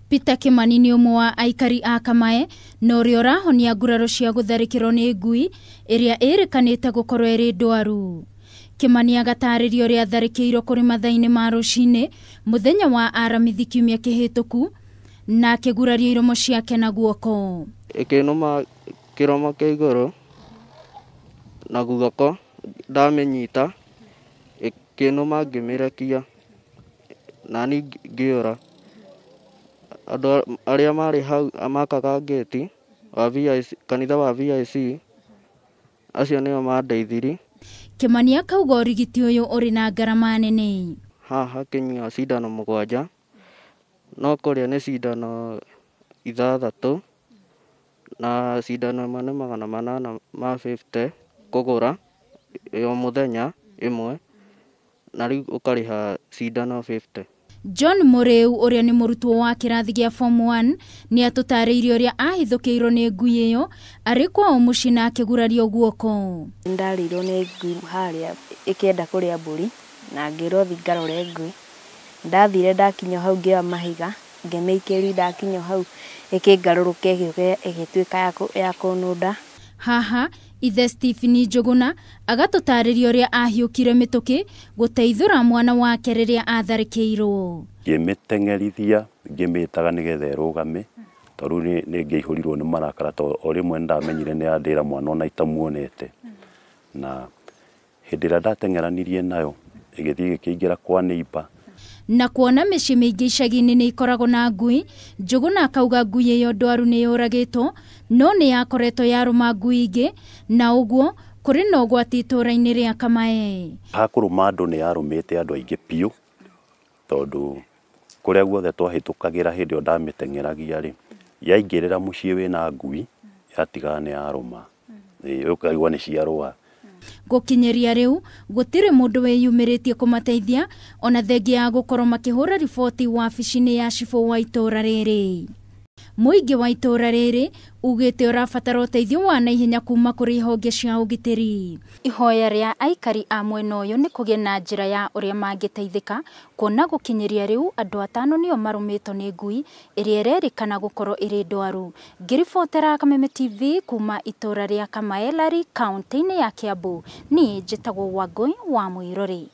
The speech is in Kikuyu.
Peter Kimani nĩ ũmwe wa aikari a Kamae na ũrĩa ũrahonia nguraro cia gũtharĩkĩrwo nĩ ngui ĩrĩa ĩrĩkanĩte gũkorwo ĩrĩ ndwaru. Kimani agatarĩria ũrĩa atharĩkĩirwo kũrĩ mathaa-inĩ ma rũcinĩ mũthenya wa Aramithi kiumia kĩhĩtũku na akĩgurario iromo ciake na guoko. Ĩkĩnũma kĩromo kĩa igũrũ na guoko ndamĩnyita ĩkĩnũma ngĩmĩrekia nani ngĩũra. Andũ arĩa marĩ hau makaga ngĩti wa VIC, kanitha wa VIC acio nĩo mandeithirie. Kimani akauga ũrigiti ũyũ ũrĩ na ngarama nene. Haha hakĩnyua cindano 7 no kũrĩa nĩ cindano 6 na cindano ĩmwe nĩ 850 kũgũra o mũthenya ĩmwe na rĩu ũkarĩha cindano 50. John Muriu ũrĩa nĩ mũrutwo wa kĩrathi gĩa form 1 nĩ atũtarĩirie ũrĩa ahithũkĩirwo nĩ ngui ĩyo arĩ kwao mũciĩ na akĩgurario guoko. Ndarĩirwo nĩ ngui harĩa ĩkĩenda kũrĩa mbũri na ngĩrwo thiĩ ngarore ngui. Ndathire ndakinya hau ngĩoya mahiga ngĩmĩikĩria, ndakinya hau ĩkĩngarũrũka ĩgĩũka ĩgĩtuĩka ya kũnũnda. Haha ithe Stephen Njuguna agatũtarĩria ũrĩa ahiũkire mĩtũkĩ gũteithũra mwana wake rĩrĩa atharĩkĩirwo. Ngĩmĩteng'erithia ngĩmĩtaga nĩgetha ĩrũgame tondũ nĩ ngĩihũrirwo nĩ marakara tondũ o rĩmwe nĩndamenyire nĩ yandĩra mwana ona itamuonete. Na hĩndĩ ĩrĩa ndateng'eranirie nayo ĩgĩthiĩ ĩgĩkĩingĩra kwa neighbor. Na kuona mĩciĩ mĩingĩ icagi-inĩ nĩ ikoragwo na ngui, Njuguna akauga ngui ĩyo ndwaru nĩ yũragĩtwo no nĩ yakoretwo yarũma ngui ingĩ na ũguo kũrĩ na ũgwati itũũra-inĩ rĩa Kamae. Hakũrũma andũ nĩ yarũmĩte andũ aingĩ biũ tondũ kũrĩa guothe twahĩtũkagĩra hĩndĩ ĩyo ndamĩteng'eragia rĩ, yaingĩrĩra mũciĩ wĩna ngui yatigaga nĩ yarũma, ũkaigua nĩ ciarũa. Gũkinyĩria rĩu gũtirĩ mũndũ wĩyumĩrĩtie kũmateithia ona thengia ya gũkorwo makĩhũra riboti wabici-inĩ ya cibũ wa itũũra rĩrĩ. Mũingĩ wa itũũra rĩrĩ ugĩte ũrabatara ũteithio wa naihenya kuma kũrĩ honge cia ũgitĩri. Ihoya rĩa aikari a mwena ũyũ nĩ kũgĩe na njĩra ya ũrĩa mangĩteithĩka kuona gũkinyĩria rĩu andũ 5 nĩo marũmĩtwo nĩ ngui ĩrĩa ĩrerĩkana gũkorwo ĩrĩ ndwaru. Ngĩribotera Kameme TV kuma itũũra rĩa Kamae Lari kaunti-inĩ ya Kiambu, niĩ njĩtagwo Wangũi wa Mũirũrĩ.